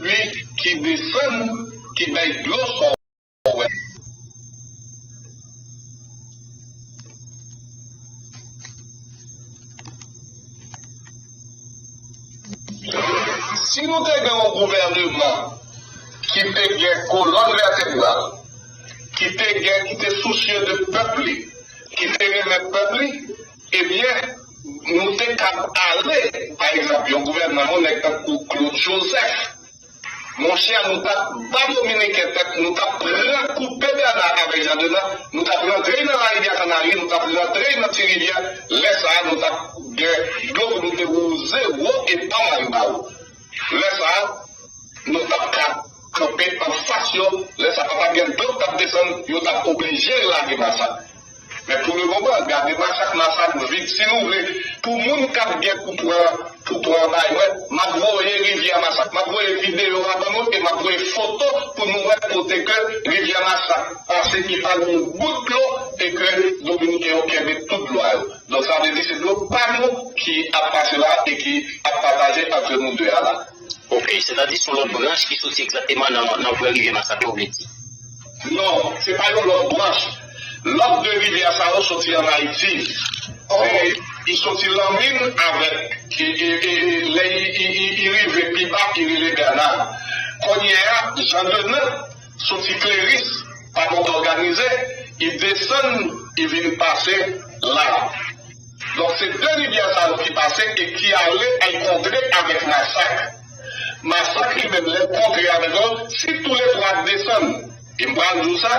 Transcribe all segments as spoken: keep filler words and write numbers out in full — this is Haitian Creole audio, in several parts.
pli ki desann, ki bay dlo sò wè. Si nou te gen yon gouvèneman ki te gen kolòn vètebral, ki te gen, ki te sousye de pèp li, ki te renmen pèp li, ebyen, nou te kab ale, pa egzanp, yon gouvènman, yon nèg tankou Claude Joseph, monchè, nou t ap ba Dominiken tèt, nou t ap pran koupe Bèna avèk Jan Denan, nou t ap rantre nan Larivyè Kanari, nou t ap rantre nan Ti Rivyè. Lè sa a, nou t ap gen dlo pou nou te wouze wo epa Maribawo. Lè sa a, nou t ap ka kanpe anfas yo. Lè sa a, pa t ap gen dlo k t ap desann, yo t ap oblije lage Masak. Men pou le moman, gade Masak, Masak vid. Si nou vle, pou moun k ap gen pou pran, pou pran bay mwen, m ap voye Rivyè Masak, m ap voye videyo a ban nou e m ap voye foto pou nou wè kote ke Rivyè Masak pase ki pa gen yon gout dlo e ke Dominiken yo kenbe tout dlo a yo. Donk sa vle di se dlo pa nou ki ap pase la e ki ap pataje ant nou de a la. Ok, sètadi se yon lòt branch ki soti egzakteman nan, nan vwè Rivyè Masak la, ou vle di? Non, se pa yon lòt branch. Lòt de rivyè sa yo soti ann Ayiti. E, li soti Lanmin avèk, e, e, e, e, lè li, li, li, li rive pi ba, li rele Bèna. Kounye a, Jan Denan soti Kleris, pa Mòn Òganize, li desann, li vin pase la. Donk, se de rivyè sa yo ki pase e ki ale al kontre avèk Masak. Masak li menm, lè l kontre avèk yo, si toulètwa ap desann, e m pral di w sa,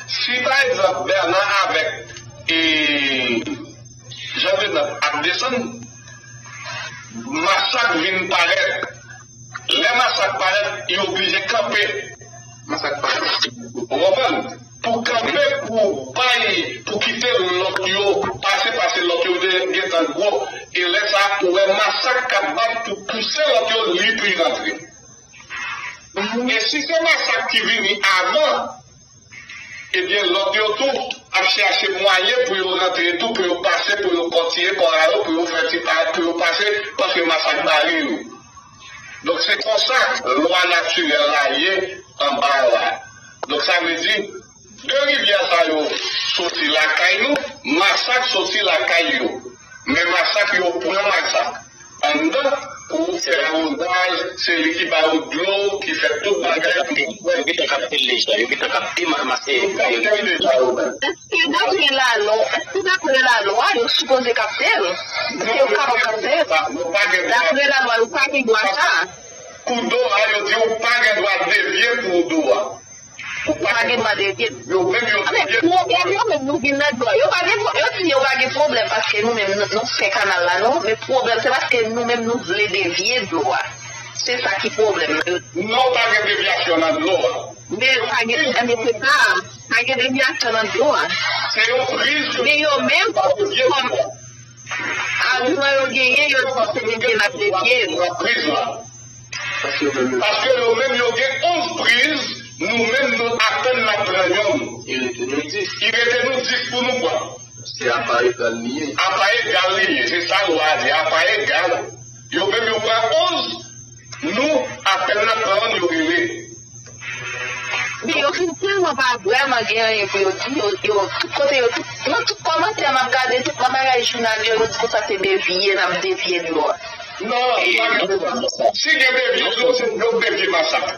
si pa egzanp Bèna avèk, e, Jan Denan ap desann, Masak vin parèt. Lè Masak parèt, li oblije kanpe. Masak parèt. Ou konprann? Pou kanpe, pou bay, pou kite lòt yo pase, paske lòt yo te gentan gwo. E lè sa a, ou wè Masak k ap bat pou pouse lòt yo, li pou l rantre. E si se Masak ki vini avan, ebyen, lòt yo tou ap chache mwayen pou yo rantre tou, pou yo pase, pou yo kontinye kò a yo, pou yo fè ti pa, pou yo pase, paske Masak bare yo. Donk, se konsa lwa natirèl la ye anba la. Donk, sa vle di, de rivyè sa yo soti lakay nou, Masak soti lakay yo. Men Masak yo pran Masak anndan pou fè awozaj, se li ki ba yo dlo, ki fè tout bagay. Yo gentan kapte l deja, yo gentan kapte ma-, mas-, e, yo gentan kapte deja yo menm. Èske daprè lalò, èske daprè lalwa, yo sipoze kapte l? Èske yo kapab kapte l? Daprè lalwa, yo pa gen dwa sa. Kou do a, yo di ou pa gen dwa devye kou do a. Ou pa gen dwa devye. Yo menm yo devye. Men pwoblèm yo menm nou vin nan dlo a. Yo pa gen pwo-, yo di yo pa gen pwoblèm paske nou menm nou, nou fè kanal la non. Men pwoblèm se paske nou menm nou vle devye dlo a. Se sa ki pwoblèm nan. Non, pa gen devyasyon nan dlo a. Men pa gen, men se sa. Pa gen devyasyon nan dlo a. Se yon priz. Men yo menm kòm agiman yo genyen, yo di se devye n ap devye. Priz la. Paske yo menm yo gen onz priz, nou menm nou apèn n ap pran yonn. Li rete nou dis. Li rete nou dis pou nou pran. Se apa egal li ye. Apa egal li ye. Se sa lwa a di, apa egal. Yo menm yo pran onz, nou apèn n ap pran yonn, yo rele. Men yo fin tèlman pa vrèman gen anyen pou yo di, yo, yo, tout kote yo, tout, nan tout kòmantè m ap gade, tout nan bagay jounal yo, yo di konsa se devye, n ap devye dlo a. Non, pa gen dlo a. Si gen devye dlo, se yo k devye Masak.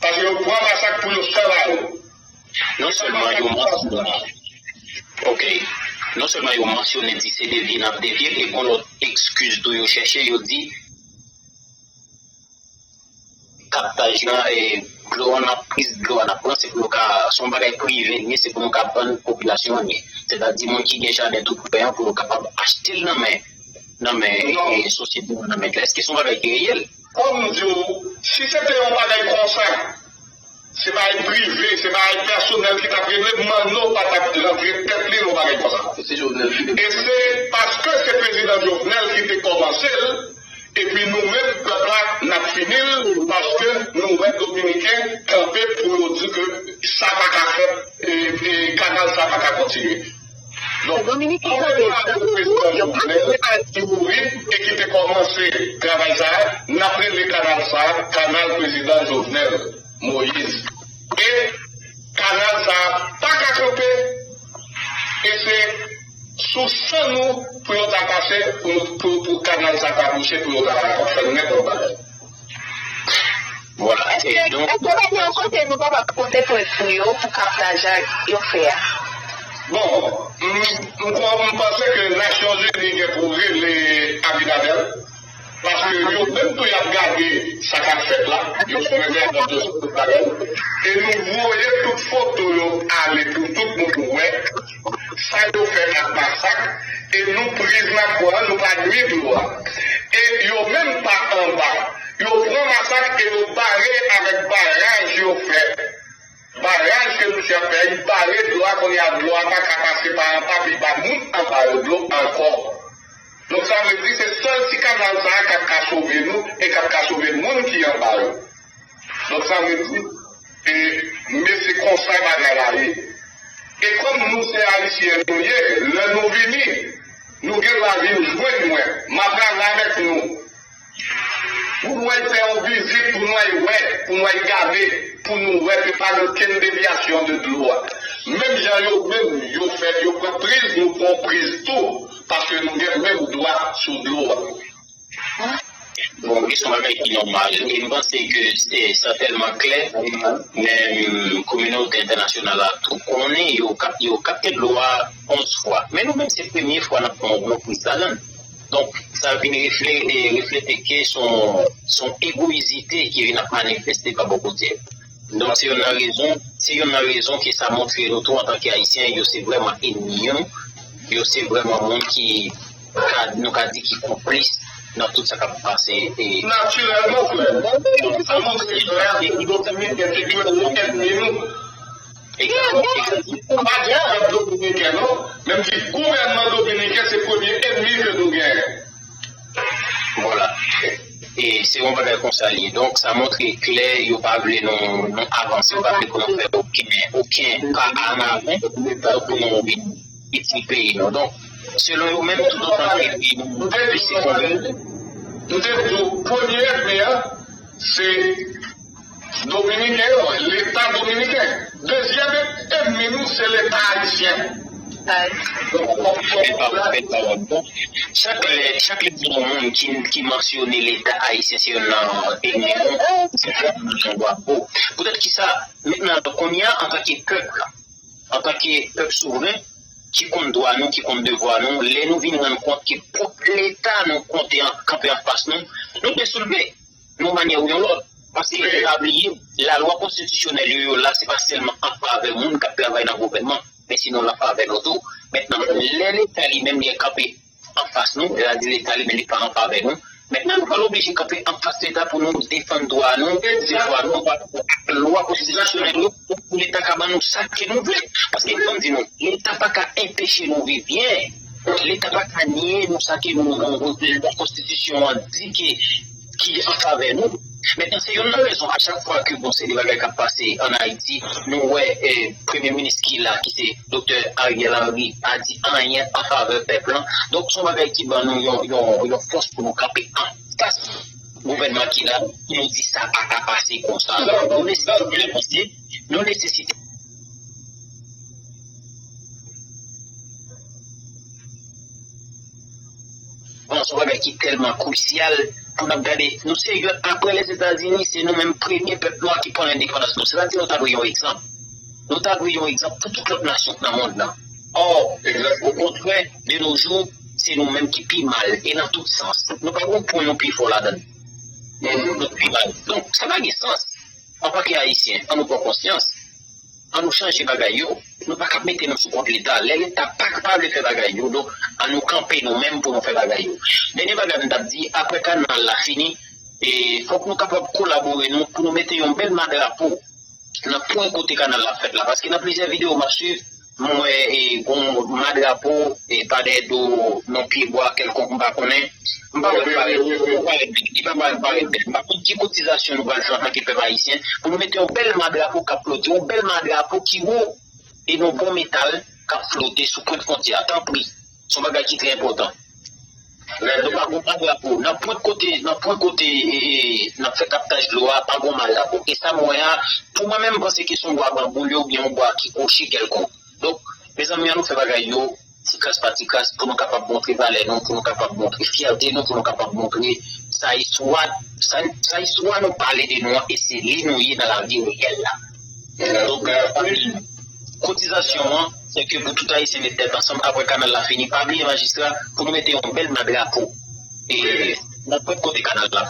Paske yo pran Masak pou yo sèl a yo. Non sèlman yo mansyone, ok, non sèlman yo mansyone di se devye n ap devye, e gon lòt ekskiz tou yo chèche, yo di, kaptaj nan, e, dlo a n ap, priz dlo a n ap pran, se pou nou ka, se yon bagay prive li ye, se pou nou ka vann popilasyon an li. Sètadi moun ki gen jaden tou pre an pou yo kapab achte l nan men, nan men, e, sosyete a, nan men. Èske se yon bagay ki reyèl? Kòm m di w, si se te yon bagay konsa, se bagay prive, se bagay pèsonèl ki t ap regle, Manno pa t ap rantre tèt li nan bagay konsa. E se Jovenel ki te... E se paske se prezidan Jovenel ki te kòmanse l, epi nou menm, pèp la, n ap fini l, paske nou wè Dominiken kanpe pou yo di ke sa pa ka fèt, e, e kanal sa pa ka kontinye. Donk, an referans pou prezidan Jovenel ki mouri e ki te kòmanse travay sa a, n ap rele kanal sa a kanal prezidan Jovenel Moïse. E kanal sa a pa ka kanpe, e se sou san nou pou yo ta pase, pou, pou, pou kanal sa a ta bouche, pou yo ta fè nenpòt bagay. Vwala. Èske, donk, èske pa gen yon kote nou kapab pote plent pou yo, pou kaptaj yo fè a? Bon, m, m, m panse ke Nasyonzini gen pou rele Abinader, paske yo menm tou y ap gade sa k ap fèt la, yo sou entènèt, yo sou tout bagay, e nou voye tout foto yo ale pou tout moun wè, sa yo fè ak masak, e nou priz n ap pran, nou pa nwi dlo a. E yo menm pa anba, yo pran masak e yo bare avèk baraj yo fè. Baraj ke misye ap fè, li bare dlo a, kounye a dlo a pa ka pase pa anba, pi pa moun anba yo dlo ankò. Donk sa vle di se sèl ti kanal sa a k ap ka sove nou e k ap ka sove moun ki anba yo. Donk sa vle di, e, men se konsa bagay la ye. E kòm nou se Ayisyen nou ye, lè nou vini, nou gen dwa vin jwenn mwen, m ap travay avèk nou. Pou nou al fè yon vizit, pou nou al wè, pou nou al gade, pou nou wè ke pa gen okenn devyasyon de dlo a. Menm jan yo menm, yo fè, yo pran priz, nou pran priz tou, paske nou gen menm dwa sou dlo a. Bon, wi, se yon bagay ki nòmal. E m panse ke se, sa tèlman klè, menm kominote entènasyonal la tou konnen, yo kap-, yo kapte dlo a onz fwa. Men nou menm, se premye fwa n ap pran yon gwo priz ladan l. Donk, sa vin refle-, e, reflete ke se yon, se yon egoyizite ki vin ap manifeste pa bò kote. Donk, se youn nan rezon, se youn nan rezon ke sa montre nou tou antanke Ayisyen, yo se vrèman ènmi nou, yo se vrèman moun ki, ka, nou ka di ki konplis nan tout sa k ap pase. E natirèlman, frè, sa montre ke Dominiken se premye ènmi nou. Egzakteman. Pa di pèp dominiken non, menm si gouvènman dominiken se premye ènmi ke nou genyen. Vwala. E se yon bagay konsa l ye. Donk, sa montre klè, yo pa vle nou, nou avanse, yo pa vle pou nou fè okenn, okenn pa an avan, pou nou vin itil peyi nou. Donk, selon yo menm, toutotan ke peyi nou ap efondre. M te di w, premye ènmi an, se Dominiken yo, Leta dominiken. Dezyèm ènmi nou, se Leta ayisyen. Bèl pawòl, bèl pawòl. Bon, chak lè, chak lè gen yon moun ki, ki mansyone Leta ayisyen, se youn nan ènmi nou, se vrèman yon bwapo. Poutèt ki sa, mentnan, kounye a, antanke pèp la, antanke pèp souvren, ki konn dwa nou, ki konn devwa nou, lè nou vin rann kont ke pwòp Leta nou konte an, kanpe anfas nou, nou dwe soulve. Yon manyè ou yon lòt. Paske, fò pa bliye, lalwa konstitisyonèl yo, yo la, se pa sèlman an favè moun k ap travay nan gouvènman, men sinon an favè nou tou. Mentnan, lè Leta li menm li kanpe anfas nou, lè a di Leta li menm li pa an favè nou, mentnan nou pral oblije kanpe anfas Leta pou nou defann dwa nou, devwa nou, lwa konstitisyonèl yo, pou Leta ka ban nou sa ke nou vle. Paske, ban m di nou, Leta pa ka enpeche nou viv byen. Leta pa ka nye nou sa ke nou, nou, nou, lwa konstitisyon an di ke, ki an favè nou. Mentnan, se youn nan rezon, a chak fwa ke, bon, se de bagay k ap pase ann Ayiti, nou wè, eh, premye minis ki la, ki se Doktè Ariel Henry, pa di anyen an favè pèp lan. Donk, se yon bagay ki ban nou yon, yon, yon fòs pou nou kanpe anfas gouvènman ki la, pou nou di sa pa ka pase konsa. Nou nesesite, nou nesesite Bon, se yon bagay ki tèlman krisyal pou n ap gade. Nou se youn, apre Lèzetazini, se nou menm premye pèp nwa ki pran endepandans nou. Sètadi nou ta dwe yon egzanp. Nou ta dwe yon egzanp pou tout lòt nasyon k nan mond lan. Ò, okontrè, de nos jours, se nou menm ki pi mal, e nan tout sans. Nou pa gon pwen nou pi fò ladan l. Men nou, nou pi mal. Donk, sa pa gen sans. Antanke Ayisyen, ann nou pran konsyans. Ann nou chanje bagay yo. Nou pa ka ap mete nou sou kont Leta. Lè Leta pa, pa vle fè bagay yo, donk, ann nou kanpe nou menm pou nou fè bagay yo. Dènye bagay m t ap di, apre kanal la fini, e fòk nou kapab kolabore nou pou nou mete yon bèl madrapo nan pwen kote kanal la fèt la. Paske nan plizyè videyo m ap swiv, m wè, e, gon madrapo, e, pa dèyè do, nan pyebwa kèlkonk, m pa konnen. M pa wè l parèt, m pa wè l, li pa parèt, parèt bèl. M pa konn ki kotizasyon nou pral fè antanke pèp ayisyen pou nou mete yon bèl madrapo k ap flote, yon bèl madrapo ki wo e yon bon metal k ap flote sou pwent fwontyè a. Tanpri, se yon bagay ki trè enpòtan. Nou pa gon madrapo. Nan pwent kote, nan pwent kote e, e, n ap fè kaptaj dlo a, pa gon madrapo. E sa m wè a, pou mwen menm, m panse ke se yon bwa banbou l ye oubyen yon bwa ki kwochi kèlkonk. Donk, mezanmi, ann nou fè bagay yo ti kras pa ti kras pou nou kapab montre valè nou, pou nou kapab montre fyète nou, pou nou kapab montre sa istwa, sa, sa istwa nou pale de nou an, e se li nou ye nan lavi reyèl la. Donk, euh, kotizasyon an, se ke pou tout Ayisyen met tèt ansanm apre kanal la fini. Pa bliye majistra, pou nou mete yon bèl madrapo. E nan pwent kote kanal la.